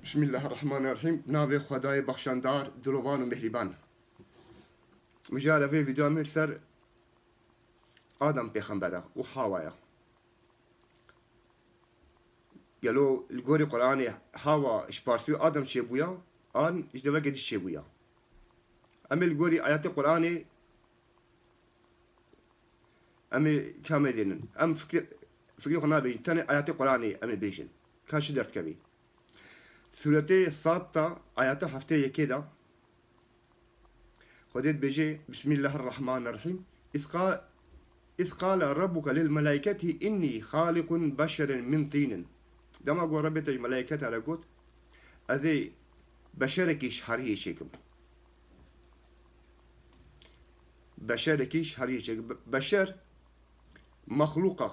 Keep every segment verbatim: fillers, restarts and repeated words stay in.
Bismillahirrahmanirrahîm. Navê Xwedayê bexşendar, dilovan û mehrîban. Mijara vê vîdeoya me li ser Adem pêxember e û Hawa ye. Gelo li gorî Qur'anê Hawa ji parsûyê Adem çêbûya, an ji devekê dî çêbûya? Em ê li gorî ayetê Qur'anê em ê kamê dênin. Em fikri, fikrê xwe nabêjin. Tenê ayetê Qur'anê em ê bêjin. Ka çi derdikevî? Sûretê Sad de ayeta heftê yekê de Xwedê dibêje, Bismillahirrahmanirrahîm. Îz qa-, îz qale Rabbuke lil melaîketî innî xaliqun beşeren min tînin. Dema ku Rebbê te ji melaîketa re got, Ez ê beşerekî ji heriyê çêkim. Beşerekî ji heriyê çêkim. Be-, beşer, mexlûqa,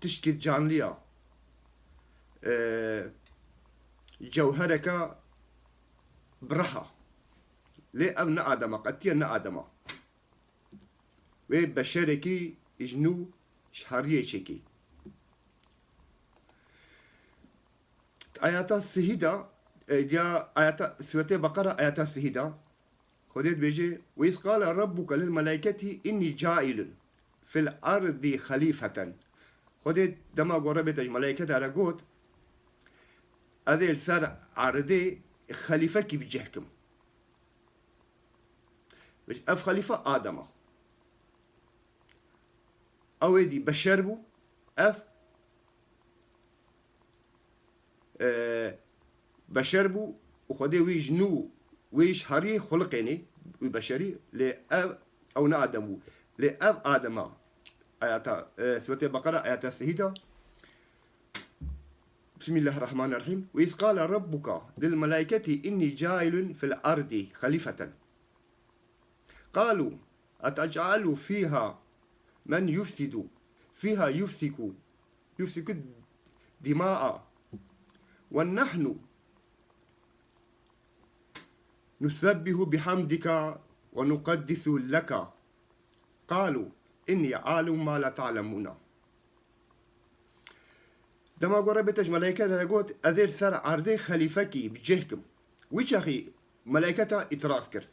tiştê canliya, e, cewhereke bi riha. Lê ev ne Adem e, qetiyen ne Adem e. Wê beşerekî ji nû ji heriyê çêkî. Ayeta sihî de, e, ya ayeta, Sûretê Beqera ayeta sihî de, Xwedê dibêje, "Ve iz qale Rabbuke lil melaîketî innî caîlun fil erdî xelîfeten." Xwedê dema ku Rebbê te ji melaîketa re got, "Ez ê li ser erdê xelîfekî bi cih kim." Ev xelîfe Adem e. Ew êdî beşer bû. Ev, e, beşer bû û Xwedê wî ji nû, wî ji heriyê xuliqênê, wî beşerî, lê ev, ew ne Adem bû. Lê ev Adem e. Ayeta, e, Sûretê Beqera, ayeta sihî de. Bismillahirrahmanirrahîm. Ve iz qale Rabbuke lil melaîketî innî caîlun fil erdî xelîfeten. Qalû etec'alu fîha men yufsidu fîha yufsiku, yufsiku dimaa ve nahnu nusebbihu bihamdika ve nuqeddisu leka. Qalû innî a'lemu ma la ta'lemûna. Dema ku Rebbê te ji melaîketa re got, "Ez ê li ser erdê xelîfekî bi cih kim." Wî çaxî melaîketa îtiraz kir.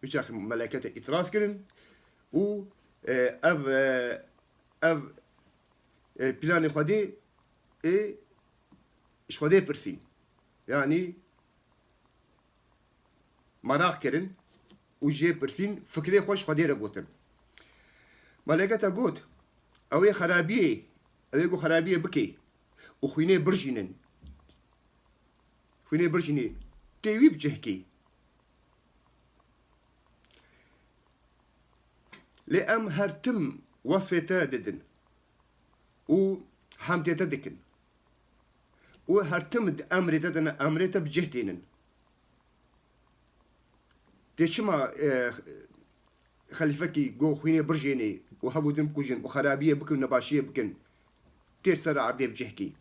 Wî çaxî melaîketa îtiraz kirin û, e, ev, e, ev, e, planê Xwedê, e, ji Xwedê pirsîn. Yanî meraq kirin û jê pirsîn, fikrê xwe ji Xwedê re gotin. Melaîketa got, "Ew ê xerabiyê, ew ê ku xerabiyê bike û xwînê birjînin. Xwînê birjînê, tê wî bi cih kê." Lê em her tim wesfê te didin û hemdê te dikin. Û her tim di emrê te de ne, emrê te bi cih tênin. Tê çima, e, xelîfekî go xwînê birjênê û hev û din bikujin û xerabiyê bikin û nebaşiyê bikin, tê li ser erdê bi cih kî?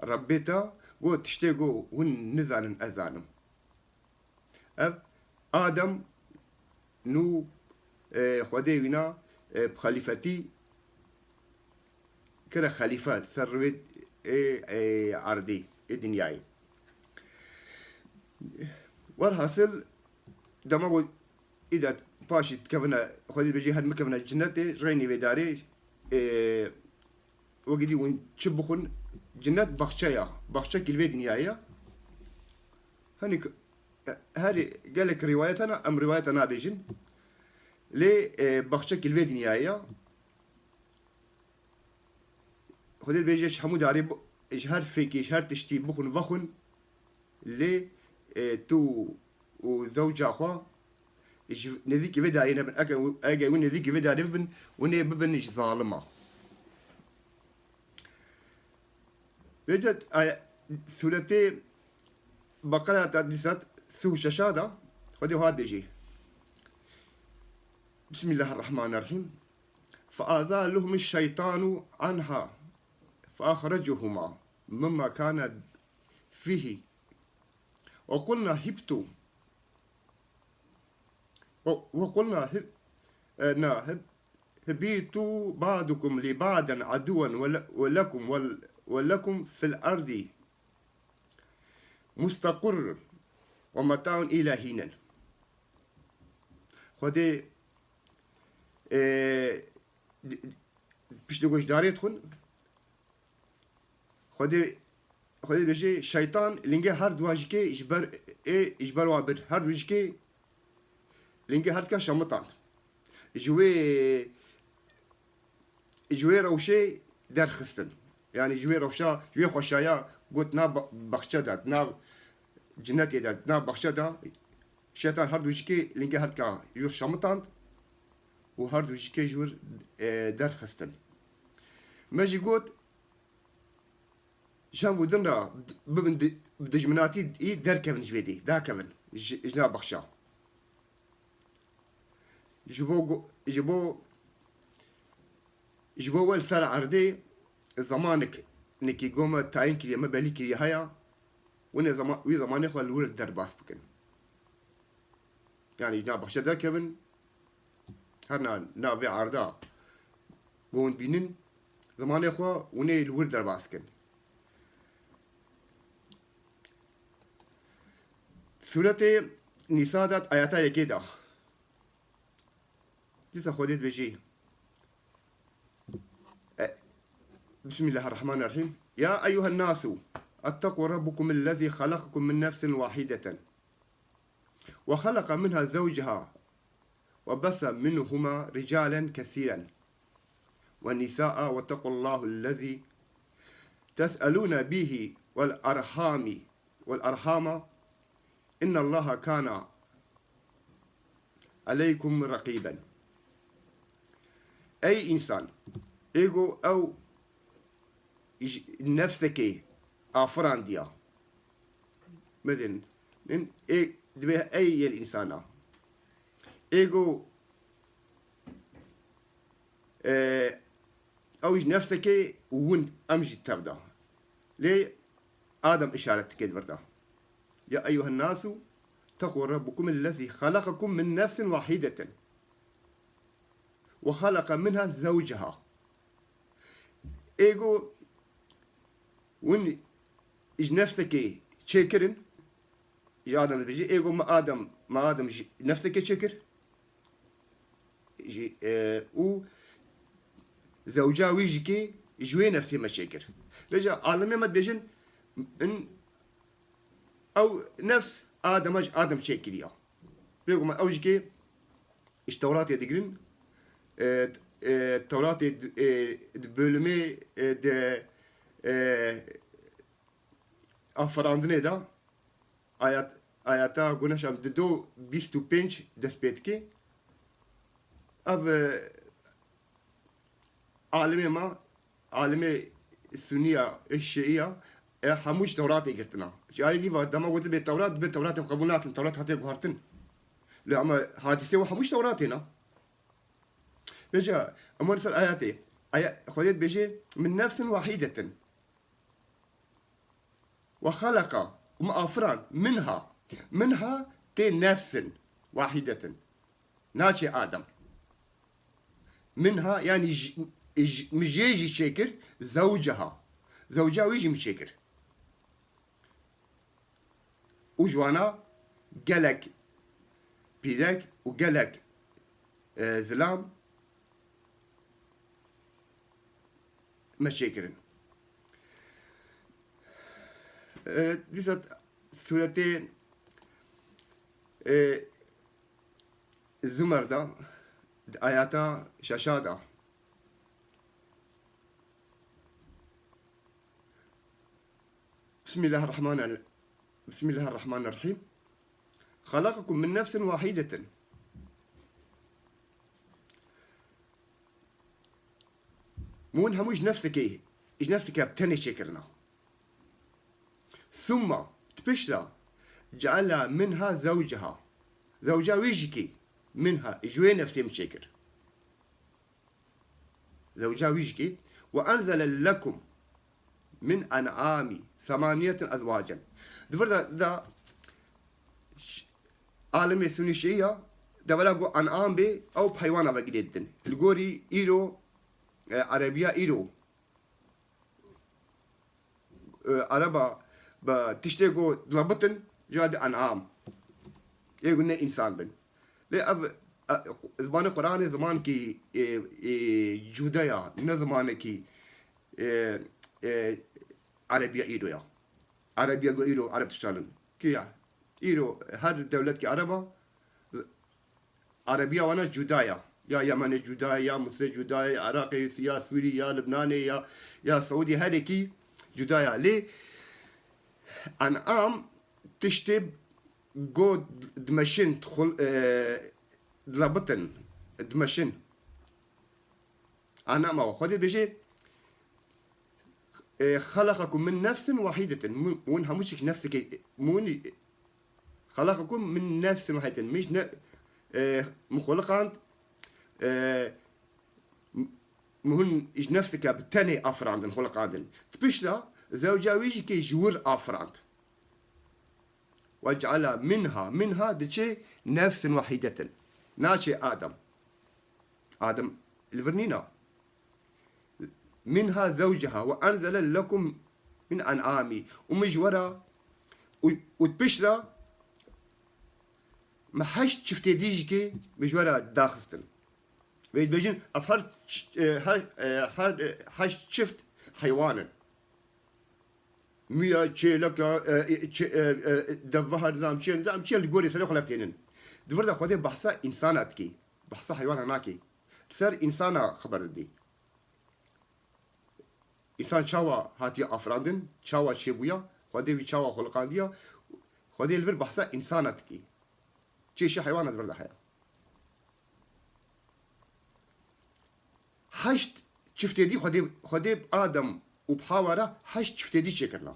Rebbê te got, tiştê go hûn nizanin, ez zanim. Ev Adem nû, e, Xwedê wîna, e, bi xelîfetî kire xelîfe li ser rûyê, e, e, erdê, ê dinyayê. Werhasil, dema ku îda paşî dikevine, Xwedê dibêje, her bikevine cinnetê, reynî vê darê, e, wekî dî hûn çi bixwin, cinnet baxçe ya, baxçekî li vê dinyayê ya. Hinek, e, her gelek rîwayet hene, em rîwayeta nabêjin. Lê, e, baxçekî li vê dinyayê ya. Xwedê dibêje, ji hemû darê bi-, ji her fêkê, ji her tiştî bixwin, vexwin. Lê, e, tu û zewca xwe ji nêzîkî vê darê nebin. Eke, eke hûn nêzîkî vê darê bibin, hûn ê bibin ji zalima. Vêce, e, sûretê Beqera ta dîsa sî û şeş de Xwedê hat bêjî. Bismillahirrahmanirrahîm. فأزالهم الشيطان عنها فأخرجهما مما كانا فيه وقلنا اهبطوا و-، وقلنا اهب-، آه، نا، اهب-، اهبطوا بعضكم لبعض عدوا ول-، ولكم ول-، ولكم في الأرض مستقر ومتاع إلى حين. Xwedê, e, d-, d-, piştî goşdarê dixwin, Xwedê, Xwedê dibêje, şeytan lingê her duwa jikê ji ber, ê, ji ber wa bir. Her du jikê lingê her dika şemitand. Ji wê, ji wê rewşê derxistin. Yani ji wê rewşa, ji wê xweşaya got nav ba-, baxçe de, nav cinetê de, nav baxçe de, şeytan her du jikê lingê her dika ji wir şemitand û her du jikê ji wir, e, derxistin. Me jî got, Ji hev û din re bibin di-, bi dijminatî derkevin ji vê dê, dakevin ji, ji nav baxça. Ji bo go-, ji bo, ji bo we li ser erdê zemanek nekî go me tayîn kiriye, me belî kiriye heye, winê zema-, wî zemanê xwe li wir derbas bikin. Yani ji nav baxçe derkevin, her na, navê erda go hûn bînin, zemanê xwe hûnê li wir derbas kin. Sûretê Nîsa de ayeta yekê de. Dîsa Xwedê dibêjî. E, Bismillahirrahmanirrahim. Ya eyyuhen nasu, ittaqu rabbukum ellezî halakakum min nefsin wahideten. وخلق منها زوجها وبث منهما رجالا كثيرا ونساء واتقوا الله الذي تسألون به والأرحام، والأرحام إن الله كان عليكم رقيبا. Ey însan, êgo ew ji nefsekê afirandiya. Medin, nin, ê, dibê ey yel însana. Êgo, e, ew ji nefsekê û win em jî tevda. Lê Adem îşaret dike di vir de. Ya eyyuhen nasu, teqû rabbukum ellezî xalaqakum min nefsin wahîdeten. Ve xalaqa minha zewceha. Êgo win ji nefsekê çêkirin, ji Adem dibêje, êgo me Adem, me Adem ji nefsekê çêkir. Ji, e, û zewca wî jî kê ji wê nefsê me çêkir. Vêca alimê me dibêjin, in, ew nefs Adema ji Adem çêkiriya. Bêguman ew jî kê ji Tewratê digirin, e, e, Tewratê di, e, di bölümê, e, de, e, afirandinê de ayet, ayeta guneşa di do bîst û pênc dest pê dike. Ev, e, alimê me, alimê Suniya, ê Şiiya, e, hemû ji Tewratê girtina. Ji alî dî ve dema ku dibê Tewrat, dibê Tewrat em qebûl nakin, Tewrat hatiye guhertin. Lê ama hadîsê û hemû ji Tewratê ne. Vêca, em li ser ayetê. Aya-, Xwedê dibêje, "Min nefsin wahîdetin." Ve xeleqa, û me afirand, minha. Minha tê nefsin wahîdetin. Naçe Adem. Minha, yani j-, j-, min jê jî çêkir, zewceha. Zewca wî jî min çêkir. Û ji wana gelek pîrek û gelek, e, zilam me çêkirin. E, dîsa sûretê, e, Zumer de, di ayeta şeşa de. Bismillahirrahmanir-, Bismillahirrahmanirrahim. Xalaqakum min nefsin wahîdetin. Min hemû ji nefsekê, ji nefsekê tenê çêkirina. Summa, di pişt re, ceala minha zewceha. Zewca wî jî kê, minha, ji wê nefsê min çêkir. Zewca wî jî kê, "Ve enzele lekum min en'ami semaniyetin ezwacen." Di vir de, de ş-, alimê Sunî Şiiya Devela ku en'am bê, ew bi heywana ve girêditin. Li gorî îro, e, erebiya îro, e, ereba bi tiştê ku dilebitin, jî di en'am. Ê ku ne însan bin. Lê ev, e, zimanê Qur'anê zimankî, e, e, cuda ya, ne zimanekî, e, e, erebiya îro ya. Erebiya ku îro ereb dişalin. Kî ya? Îro her dewletkî ereba, erebiya wana cuda ya. Ya Yemenê cuda ye, ya Misirê cuda ye, ya Iraqê, ya Sûrî, ya Libnanê, ya, ya Seûdî, herekî cuda ya. Lê en'am tiştê go dimeşin, dixul-, e, dilebitin, dimeşin. En'am ew. Xwedê dibêje, e, "Xelaqekum min nefsin wahîdetin." Min, min hemû çik nefsekê, min, "Xelaqekum min nefsin wahîdetin." Min ji ne, e, min xuliqand, e, min hûn ji nefseke bi tenê afirandin, xuliqandin. Di pişt re zewca wî jî kê ji wir afirand. "Ve ceala minha", minha diçe nefsin wahîdetin. Naçe Adem. Adem li vir nîna. "Minha zewceha ve enzele lekum min en'ami." Û min ji we re, û, û di pişt re me heşt çiftê dî jî kê min ji we re daxistin. Wê dibêjin, ev her ç-, e, her, e, her, e, heşt çift heywan in. Miya, çêleka, e, e, çê-, e, e, devahar, nizam çi, nizam çi, li gorî serê xwe leftênin. Di vir de Xwedê behsa însana dikê. Behsa heywana nakê. Li ser însana xeber didê. Însan çawa hatiye afirandin, çawa çêbûya, Xwedê wî çawa xuliqandiya, Xwedê li vir behsa însana dikê. Çêşî heywana di vir de heye. Heşt çiftê dî Xwedê, Xwedê bi Adem û bi Hawa re heşt çiftê dî çêkirina.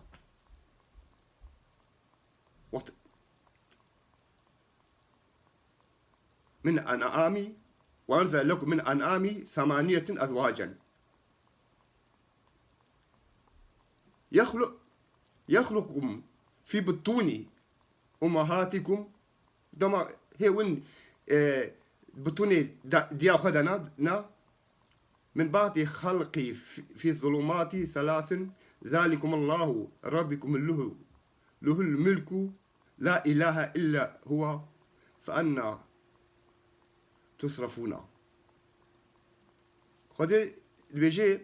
Wext min en'amî, "Ve enzele lekum min en'amî semaniyetin ezwacen." Yexlu-, yexlukum fi butuni ummahatikum. Dema hê win, e, butûnê da-, diya xwe de na, na. Min ba'di xelqî fi, fi zulumati selasin, zalikum Allahu rabbikum lehu, lehul mulku, la ilahe illa huwa, fe enna tusrafuna. Xwedê dibêje,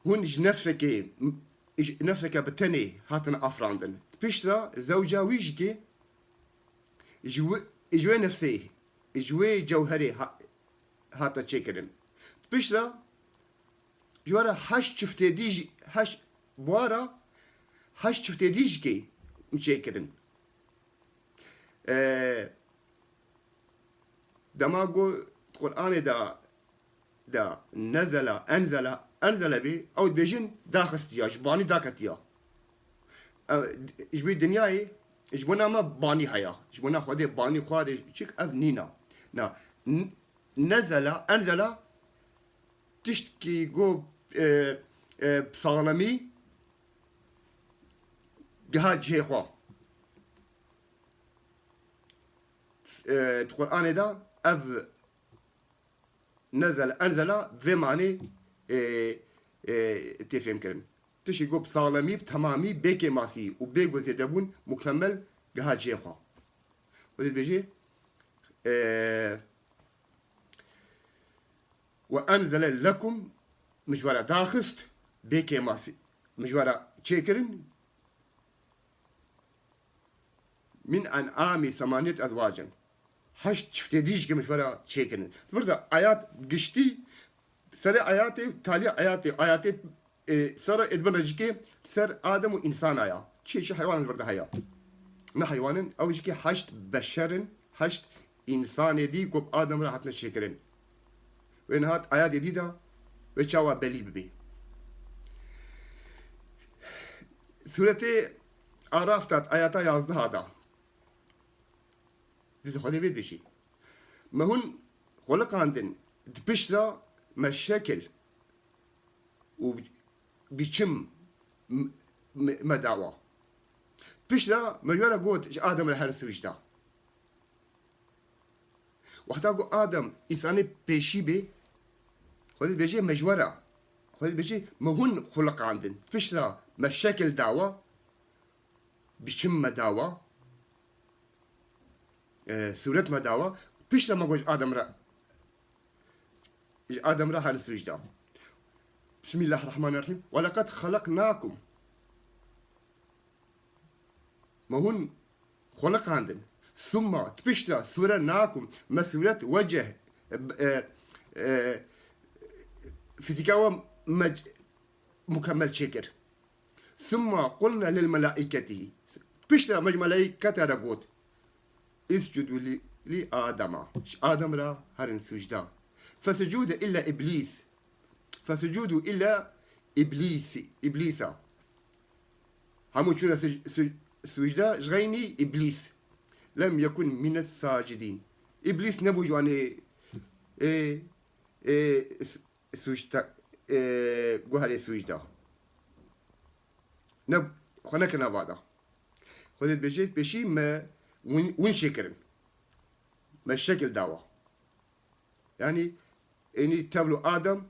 hûn ji nefsekê, ji nefseke bi tenê hatin afirandin. Pişt re zewca wî jî kê ji wi-, ji wê nefsê, ji wê cewherê ha-, hate çêkirin. Pişt re ji we re heşt çiftê dî jî, heşt, bi we re heşt çiftê dî jî kê çêkirin. E, dema ku di Qur'anê de, de nezela, enzela, enzela bî, ew dibêjin daxistiya, ji banî daketiya. Ew, ji wî dinyayê, ji bona me banî heya. Ji bona Xwedê banî xwarê çik ev nîna. Na, n-, nezela, enzela, tiştkî ku, e, e, bi saxlemî giha cihê xwe. E, di Qur'anê de ev nezele, enzela vê manê, e, e, tê fêmkirin. Tiştî ku bi saxlemî, bi temamî, bê kêmasî û bê ku zêdebûn mukemmel giha cihê xwe. Xwedê dibêje, e, "Ve enzele lekum", min ji we re daxist, bê kêmasî, min ji we re çêkirin, "min en'amî semaniyet ezwacen", heşt çiftê dî jî min ji we re çêkirin. Di vir de ayat giştî, serê ayatê, talî ayatê, ayatê e, sera êdibin re jikê ser Adem û însana ya. Çi, çi heywan li vir de heye. Ne heywanin, ew jikê heşt beşer in, heşt însanê dî ku bi Adem re hatine çêkirin. Wê niha di ayatê dî de wê çawa belî bibê. Sûretê Araf de, ayata yazdeha de. Dizî Xwedê vê dibêjî. Me hûn xwe liqandin di pişt re me şekil û biçim m-, m-, me dawa. Pişt re me ji we re got, ji Adem re herin sivîşta. Wexta ku Adem însanê pêşî bê, Xwedê dibêje me ji we re, Xwedê dibêje me hûn xuliqandin. Pişt re me şekil dawa, biçim me dawa, e, sûret me dawa. Pişt re me got ji Adem re, ji Adem re herin sûcda. Bismillahirrahmanirrahîm. Ve leqed xeleqnakum. Me hûn xuliqandin. Summa, pişt re, sûrenakum, me sûret, wecih, e, e, fîzîka we me mukemmel çêkir. Summa qulna lil melaîketî. Pişt re me ji melaîketa re got. Iscudu li, li Adema. Ji Adem re herin sûcda. Fesucude illa Îblîs. Fesucudu illa Îblîsî, Îblîsa. Hemû çûne suc-, suc-, sucde ji xeynî Îblîs. Lem yekun mines sacidîn. Îblîs nebû ji wanê, ê, ê, s-, sucde, ê, guherê sucde. Ne, xwe nekirine vada. Xwedê dibêje, pêşî me win, win çêkirin. Me şekil dawa. Yanî, ênî tevlo Adem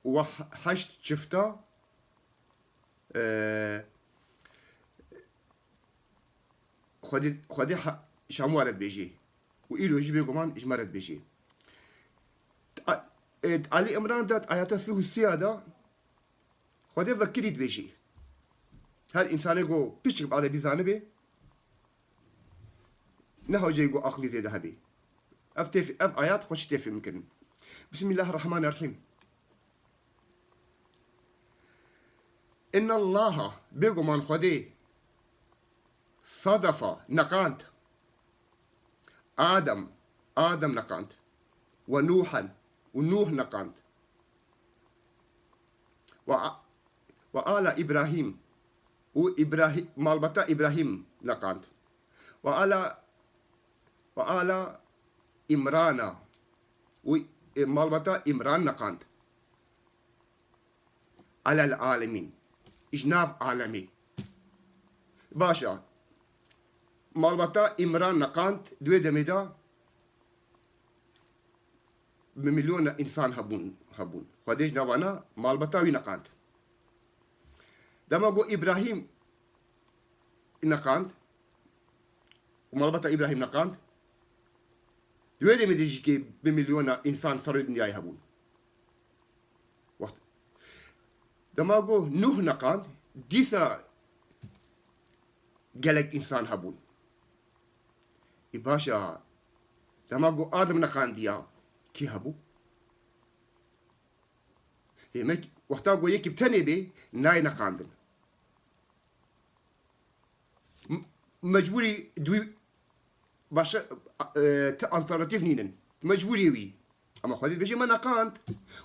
û he-, heşt çifta, e, Xwedê, Xwedê he-, ji hemû re dibêjê. Û îro jî bêguman ji me re dibêjê. Di a-, e, di Alî Îmran de, di ayeta sih û sê de, Xwedê vekirî dibêjî. Her însanê ku piçek bi edebî zanibê, ne hewceyê ku aqilî zêde hebê. Ev tê, ev ayat xweşî tê fêhm kirin. Bismillahirrahmanirrahîm. Innallaha, bêguman Xwedê, sadafa, neqand. Adem, Adem neqand. Ve Nuhen, û Nuh neqand. Ve a-, ve ala Îbrahîm, û Îbrahî-, malbata Îbrahîm neqand. Ve ala, ve ala Îmrana, û, e, malbata Îmran neqand. Alel alemîn. Ji nav alemê. Baş e. Malbata Îmran neqand, di wê demê de bi milyona însan hebûn, hebûn. Xwedê ji navana malbata wî neqand. Dema got Îbrahîm neqand, û malbata Îbrahîm neqand, di wê demê de jî kê bi milyona însan serê dinyayê hebûn. Wext, dema got Nuh neqand, dîsa gelek însan hebûn. Ê baş e, dema got Adem neqandiya, kî hebû? Demek, wexta got yekî bi tenê bê, nayê neqandin. M-, mecbûrî duy-, başka, e, ti alternatîf nînin. Mecbûrî wî. Ama Xwedê dibêje me neqand.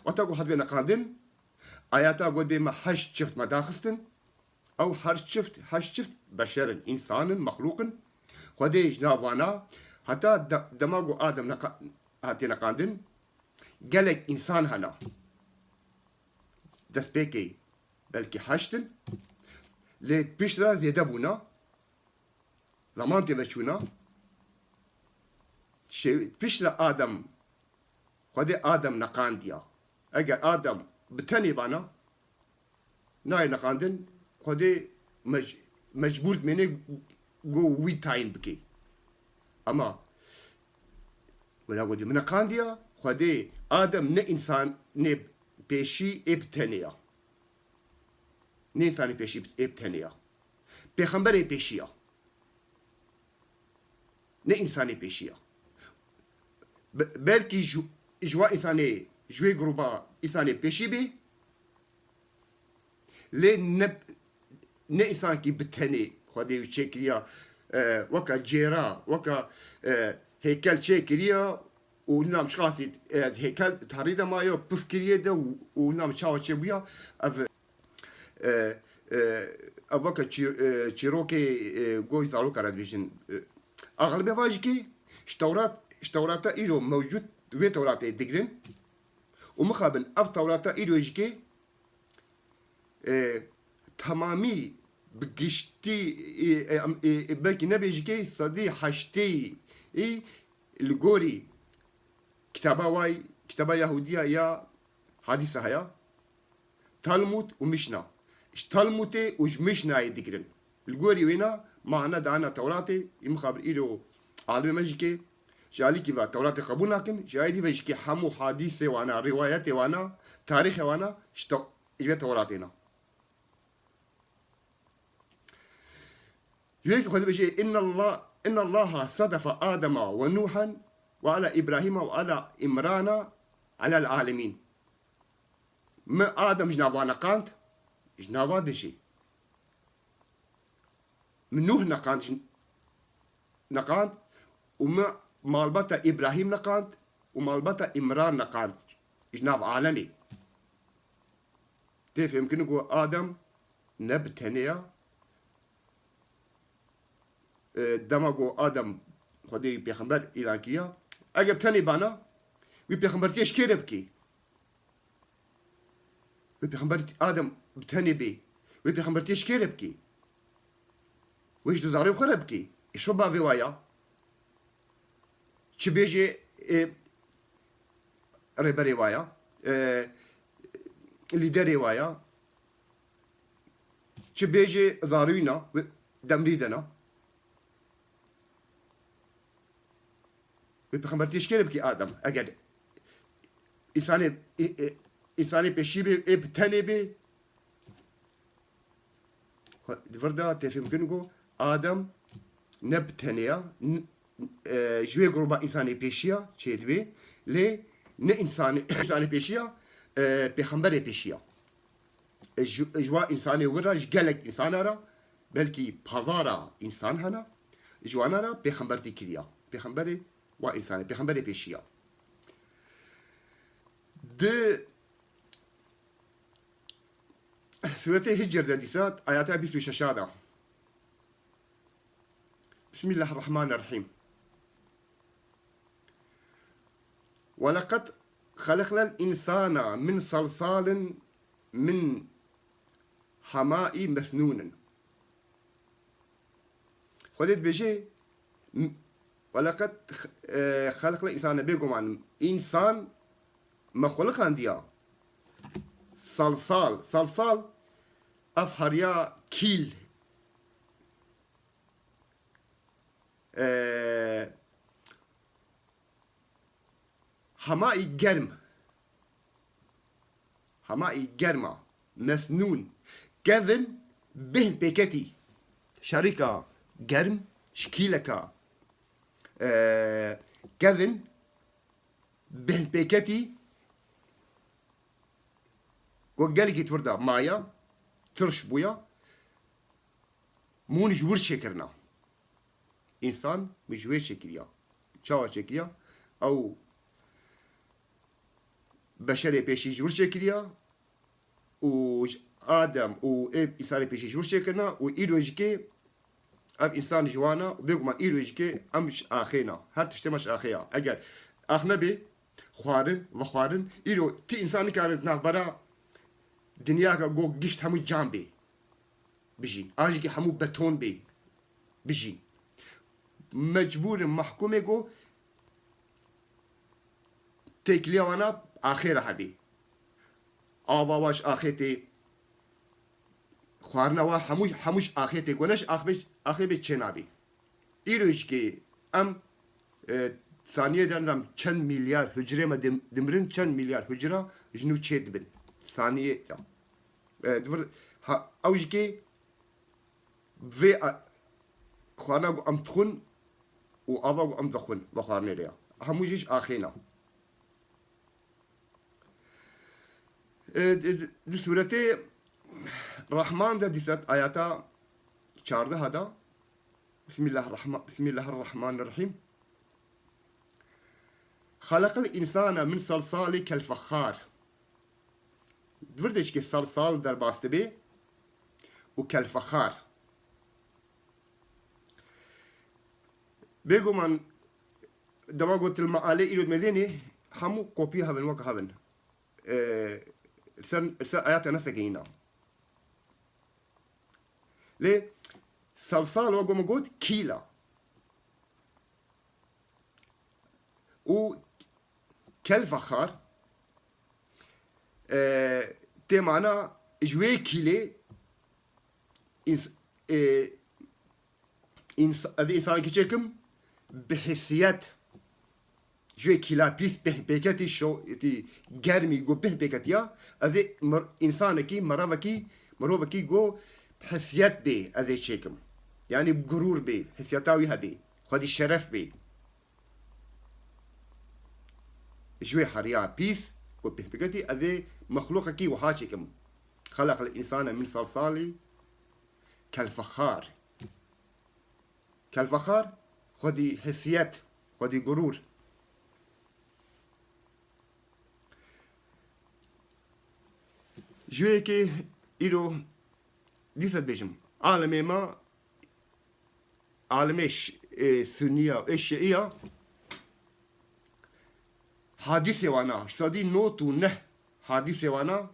Wexta ku Xwedê neqandin, ayeta got bê me heşt çift me daxistin. Ew her çift, heşt çift beşer in, însan in, mexlûq in. Xwedê ji nav vana, heta de-, dema ku Adem neqa-, hatiye neqandin, gelek însan hene. Destpêkê belkî heşt in. Lê piştre zêde bûna. Zeman tê veçûna. Şey, piştre Adem, Xwedê Adem neqandiya. Eger Adem bi tenê bana, nayê neqandin, Xwedê mec-, mecbûr dimêne ku wî tayîn bike. Ama wela ku min neqandiya, Xwedê Adem ne însanê pêşî ê bi tenê ya. Ne însanê pêşî ê bi tenê ya. Pêxemberê pêşî ya. Ne însanê pêşî ya. Be-, belkî ji, ji wa însanê, ji wê grûba însanê pêşî bê, lê ne, ne însankî bi tenê Xwedê wî çêkiriya, e, weke cêra, weke, e, hêkel çêkiriya û nam çiqasî, e, hêkel tarî de maye, pif kiriye de û, û nam çawa çêbûya, ev, e, e, ev weke çî-, e, çîrokê, e, goy zaroka re dibêjin. E, axilibê va jikê, ji Tewrat, ji Tewrata îro mewcûd, wê Tewratê digirin û mixabin ev Tewrata îro jikê, e, temamî bi giştî, e, e, em, e, e, belkî nebê jikê sedî heştê, e, Li gorî kitaba way, kitaba Yahudiya ya hadîsa heye. Talmud û Mişna. Ji Talmudê û ji Mişnayê digirin. Li gorî wêna mana dana Tewratê, î mixabir îro alimê me jî kê ji alîkî ve Tewratê qebûl nakin, ji alî ve jî kê hemû hadîsê wana, rîwayetê wana, tarîxê wana ji te-, ji vê Tewratê ne. Ji wê yekê Xwedê dibêje, "Inna Allah, inna Allaha sadefa Adema ve Nuhan ve ala Îbrahîma ve ala Îmrana alel alemîn." Min Adem ji nava neqand, ji nava dişê. Min Nuh neqand, ji, neqand û min malbata Îbrahîm neqand û malbata Îmran neqand ji nav alemê. Tê fêmkirin ku Adem ne bi tenê ya. E, dema ku Adem Xwedê wî pêxember îlan kiriya, eger bi tenê bana, wî pêxembertiyê ji kê re bikê? Wê pêxember Adem bi tenê bê. Wê pêxembertiyê ji kê re bikê? Wê ji di zarê xwe re bikê. Ê şo bavê wa ya. Çi bêjê, ê, rêberê wa ya, e, lîderê wa ya. Çi bêjê zarûyna, wê demrî de na. Wê pêxembertiyê ji kê re bikî Adem? Eger însanê, ê, ê, însanê pêşî bê, ê bi tenê bê, xwe, di vir de tê fêmkirin ku Adem ne bi tenê ya, n-, e, ji wê gruba însanê pêşî ya çêdibê, lê ne însanê, însanê pêşî ya, e, pêxemberê pêşî ya. E, ji, ji wa însanê wir re, ji gelek însana re, belkî pazara însan hene, ji wana re pêxembertî kiriya. Pêxemberê wa însanê, pêxemberê pêşî ya. Di Sûretê Hicr de dîsa ayeta bîst û şeş de. Bismillahirrahmanirrahîm. "Ve lekad halaknel însana min salsalin min hamaî mesnûnin." Xwedê dibêje, m-, "Ve lekad, e, halaknel însane", bêguman însan me xuliqandiya. Salsal, salsal, ev hariya kîl, e, hemaî germ. Hemaî germa, mesnûn, kevin bêhn pêketî. Şerîka germ, şikîleka, e, kevin bêhn pêketî, ku gelekî di vir de maya, tirş bûya, min ji wir çêkirina. Însan min ji wê çêkiriya. Çawa çêkiriya? Ew beşerê pêşî ji wir çêkiriya û ji Adem û ê însanê pêşî ji wir çêkirina û îro jikê ev însan ji wan e û bêguman îro jikê em ji axê ne. Her tiştê me ji axê ya. Eger ax nebê, xwarin, vexwarin, îro ti însan nikarin di navbera dinyaka go gişt hemû can bê. Bijîn. An jî hemû beton bê. Bijîn. Mecbûr in mehkûmê ku têkiliya wana axê re hebê. Ava wa ji axê tê, xwarina wa hemû, hemû ji axê tê. Ku ne ji ax bê, axê bê çê nabê. Îro jî kê em, e, saniyê de nizam çend milyar hucrê me dim-, dimirin, çend milyar hucra ji nû çê dibin. Saniyê ya. E, di vir, ha, ew jî kê vê a-, xwarina ku em dixwin û ava ku em vexwin, vexwarinê re ya. Hemû jî ji axê ne. E, di, di sûretê Rahman de dîsa ayeta çardeh de, Bismillah Rahma-, Bismillahirrahmanirrahîm. Xalaqal însane min salsalî kelfexar. Di vir de jî salsal derbas dibe û kelfexar. Bêguman dema got li mealê îro di mêzênê hemû kopî hebin, wek hebin. Ee, li ser, li ser ayata nesekinîna. Lê salsal wek min got kîla. û kelfexar, e, tê mana ji wê kîlê ins-, e, ins-, ez ê însanekî çêkim bi hesiyet ji wê kîla pîs pêh pêketî şo-, tî germî ku pêh pêketiya, ez ê mir-, însanekî, mirovekî, mirovekî ku hesiyet bê ez ê çêkim. Yanî gurûr bê, hesiyeta wî hebê, xwedî şeref bê. Ji wê heriya pîs ku pêh pêketî ez ê mexlûqekî wiha çêkim. Xeleqel însane min salsalî kelfexar. Kelfexar, xwedî hesiyet, xwedî gurûr. Ji wê yekê îro dîsa dibêjim, alimê me, alimê ş-, ê, Sunniya, ê Şiiya, hadîsê wana, sedî nod û neh hadîsê wana,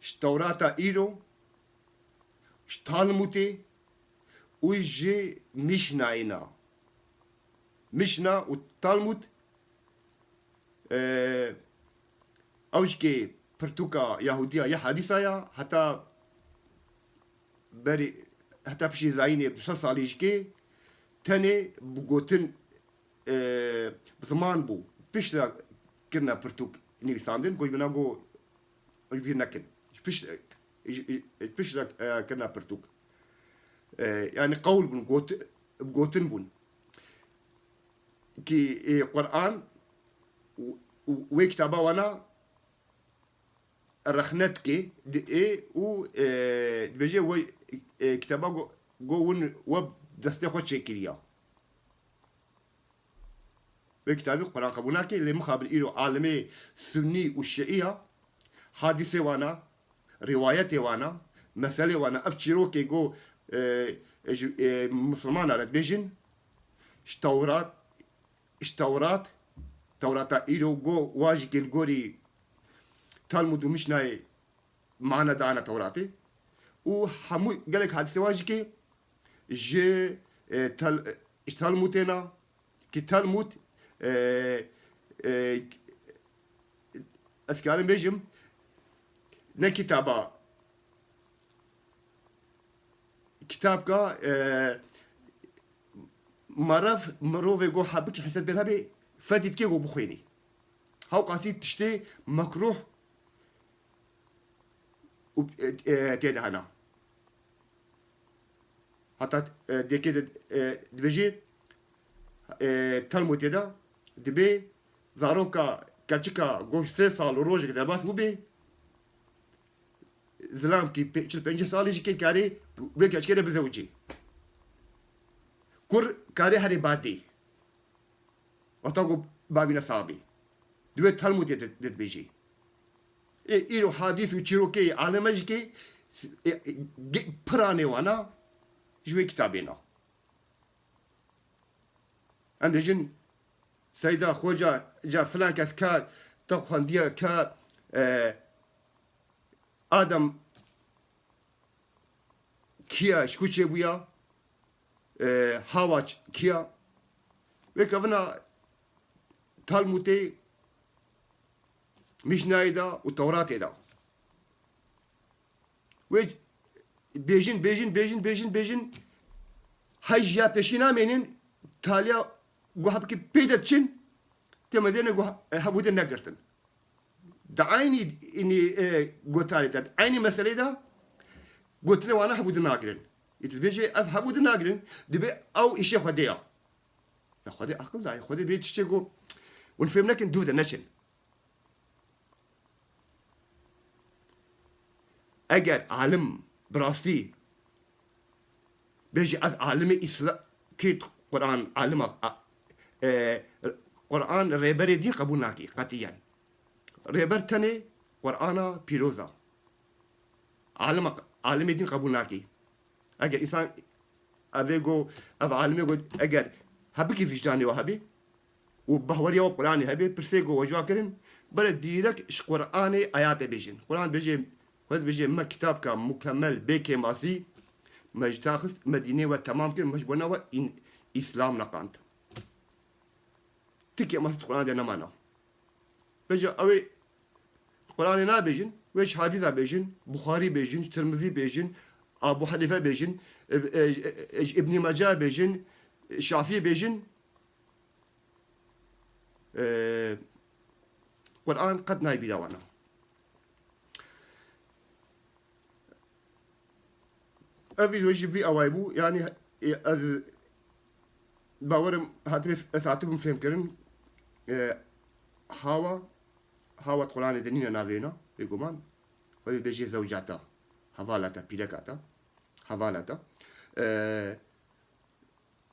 ji Tewrata îro, ji Talmûdê û ji Mişnayê ne. Mişna û Talmûd, e, ew jikê pirtûka Yahûdiya ya hadîsa ya, heta berî, heta piştî zayînê bi sed salî jikê tenê bi gotin, e, bi ziman bû. Piştre kirine pirtûk nivîsandin, ku ji bîna ku ji bîr nekin. Ji pişt, ji, ji, ji piştre, e, kirine pirtûk. E, yanî qewl bûn, got-, gotin bûn. Ki, e, Quran û, û wê kitaba wana rexne dike, di ê û, e, dibêje we, e, kitaba go, go win we destê xwe çêkiriya. Wê kitabî Quran qebûl nake, lê mixabin îro alimê Sunnî û Şiiya hadîsê wana, rîwayetê wana, meselê wana, ev çîrokê go, e, e, ji, e, misilmana re dibêjin, ji Tewrat, ji Tewrat, Tewrata îro go wa jî li gorî Talmûd û Mişnayê mane dane Tewratê û hemû gelek hadîse wa jî ke ji, e, Tal-, ji Talmûdê ne, ki Talmûd, e, e, ez karim bêjim, ne kitaba, kitabka, e, meriv, mirovê go hebik hesed bêr hebê, fedî dike go bixwênî. Hewqasî tiştê mekruh û, e, e, tê de hene. Heta, e, dêkê de, e, dibêjê, e, Talmûdê de dibê zaroka keçika go sê sal û rojek derbas bûbê, zilamkî pê-, çil pêncî salî jî kê karê wê keçikê de bizewicî. Kur karê herê badê. Wexta ku bavîne sabî. Di wê Talmûdê de, de dibêjî. Ê, îro hadîs û çîrokê aleme jî ke, e, e, ge-, piranê wana ji wê kitabê na. Em dibêjin, Seyda Xoca, ca filan kes ka te xwendiye ka, e, Adem kiya, ji ku çêbûya, e, Hawa ç-, kiya. Wê kevina Talmûdê, Mişnayê de û Tewratê de. Wê bêjin, bêjin, bêjin, bêjin, bêjin, hej ya pêşî namênin, taliya guhebkî pê de diçin, tê mezêne guh-, e, hevûdin negirtin. Di eynî, înî, e, gotarê de, di eynî meselê de gotinê wana hevûdin nagirin. Î tu dibêjê ev hevûdin nagirin, dibê ew îşê Xwedê ya. Ya Xwedê aqil daye, Xwedê bê tiştê ku hûn fêm nekin, dûv de neçin. Eger alim bi rastî bêjî ez alimê Îsla-, kê Quran alima, a, e, Quran rêberê dîn qebûl nakî qetiyen. Rêber tenê Qur'ana pîroz a. Alima, alimê dîn qebûl nakî. Eger însan evê go, ev alimê go, eger hebikî vîcdanê we hebê û bahweriya we Qur'anê hebê, pirsê go we ji wa kirin, bere dîrek ji Qur'anê ayate bêjin. Qur'an bêjê, Xwedê bêjê me kitabka mukemel bê kêmasî, me ji ta xist, me dînê we temam kir, me ji bona we în-, Îslam neqand. Tikê masa Quranê de nemana. Vêca ew ê Quranê nabêjin, wê ji hadîsa bêjin, Buxarî bêjin, ji Tirmizî bêjin, Abu Hanife bêjin, e, e, e, ji Îbnî Meca bêjin, Şafî bêjin. E, Quran qet nayê bîra wan e. Ev vîdeo ji vî awayî bû, yanî, e, ez bawerim hatibê, ez hatibim fêmkirin, e, hawa, hawa di Quranê de nîne navê wina, bêguman, wê bêjê zewcata, hevalata, pîrekata, hevalata. E,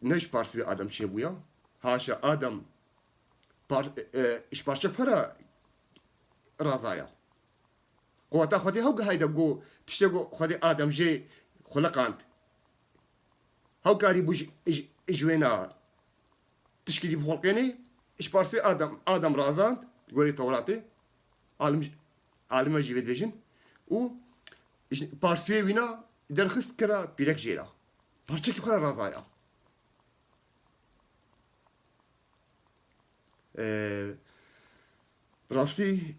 ne ji parsê wê Adem çêbûya, haşa Adem par-, e, ji parçek xwe re razaya. Quweta Xwedê hew gehayî de got, tiştê ku Xwedê Adem jê xuliqand. Hew karîbû ji, ji, ji wêna tişkî dî bixulqênê, ji parsê Adem, Adem razand, gorî Tewratê, alim, alime jî vê dibêjin, û ji parsê wîna derxist kira pîrek jê re. Parçekî xwe re razaya. Ee, rastî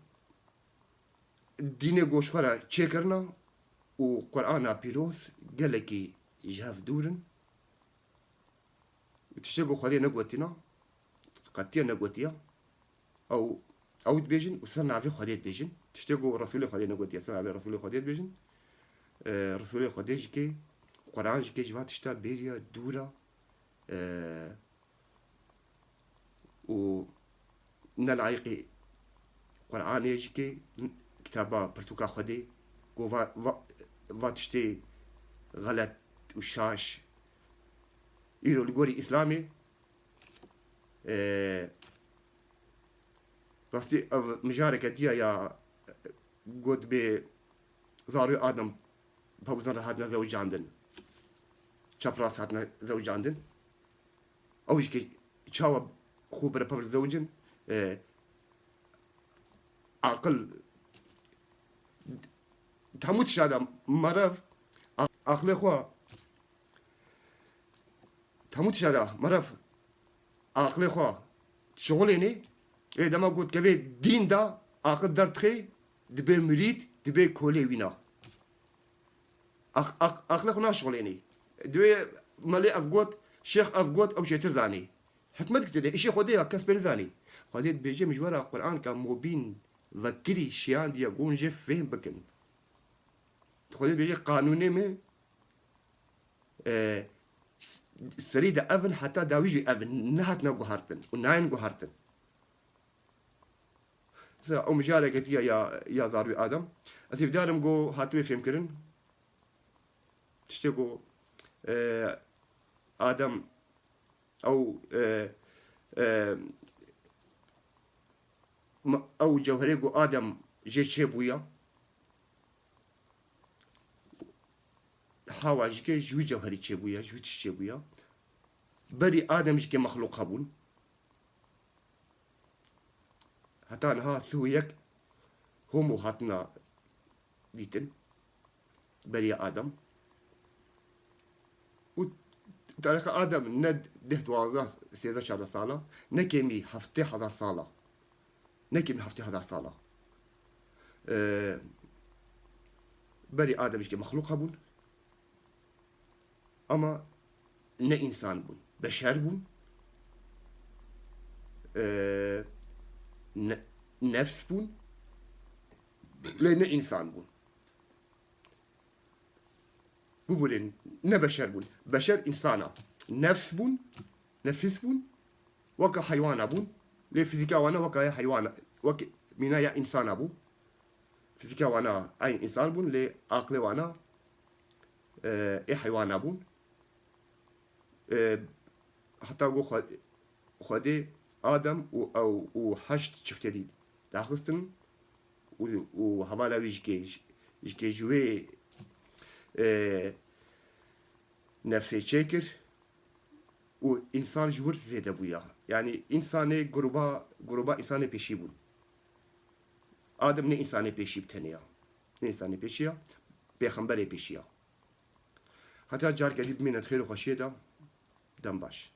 dînê ku ji xwe re çêkirina û Qur'ana pîroz gelekî ji hev dûr in. Tiştê ku Xwedê negotîna, qetiya negotiya. Ew, ew dibêjin û ser navê Xwedê dibêjin. Tiştê ku Resûlê Xwedê negotiye, ser navê Resûlê Xwedê dibêjin. Ee, Resûlê Xwedê jikê, Qur'an jikê ji va tişta bêriya dûra. Ee, û ne layiqî Qur'anê jikê, kitaba pirtûka Xwedê, ku va, va, va tiştê xelet û şaş. Îro li gorî Îslamê, e, rastî ev mijareke diya ya, got bê zarû Adem pavuzan re hatine zewicandin. Çapraz hatine zewicandin. Ew jî ke çawa xwe bire pevir zewicin, e, aqil, hemû tişta de merev, a-, aqilê xwe, hemû tişta de merev aqilê xwe şixulênê, ê dema got kevê dîn de aqil derdixê, dibe mirîd, dibe kolê wîna. Ax-, ax-, aqilê xwe naşixulênî. Divê melê ev got, şêx ev got, ew çêtir zanî. Hikmet ki tê de, îşê Xwedê ya, kes pê nizanî. Xwedê dibêje, min ji we re Qur'anka mubîn vekirî, şiyandiye, gon jê fêhm bikin. Xwedê dibêje, qanûnê min, e, s-, serî de ev in, heta dawî jî ev in, nehatine guhartin û nayên guhartin. Mesela, ew mijareke diye ya, ya zarû Adem. Ez hêvdar im ku hatibe fêmkirin. Tiştê ku, e, Adem, ew, e, e, ma-, ew cewherê ku Adem jê çêbûya, hawa jikê ji wî cewherî çêbûya, ji wî tişt çêbûya. Berî Adem jikê mexlûq hebûn. Heta niha sih û yek homo hatina dîtin. Beriya Adem. Û tarîxa Adem ne deh, duwazdeh, sêzdeh, çardeh sala, ne kêmî heftê hezar sala. Ne kêmî heftê hezar sala. Ee, berî Adem jî mexlûq hebûn. Ama ne însan bûn. Beşer bûn. Ee, ne-, nefs bûn. Lê ne însan bûn. Bibûrên, ne beşer bûn. Beşer însana. Nefs bûn, nefis bûn, weke heywana bûn. Lê fizîka wana weke ya heywana, weke mîna ya însana bû. Fizîka wana eyn însan bûn, lê aqilê wana, e, ê heywana bûn. E, heta ku Xwe-, Xwedê Adem û ew û heşt çiftê dî daxistin û, û hevala wî jikê, jikê ji wê, e, nefsê çêkir û însan ji wir zêde bûya. Yanî însanê gruba, gruba însanê pêşî bûn. Adem ne însanê pêşî bi tenê ya. Ne însanê pêşî ya, pêxemberê pêşî ya. Heta careke dî bimîne di xêr û xweşiyê de. Dem baş.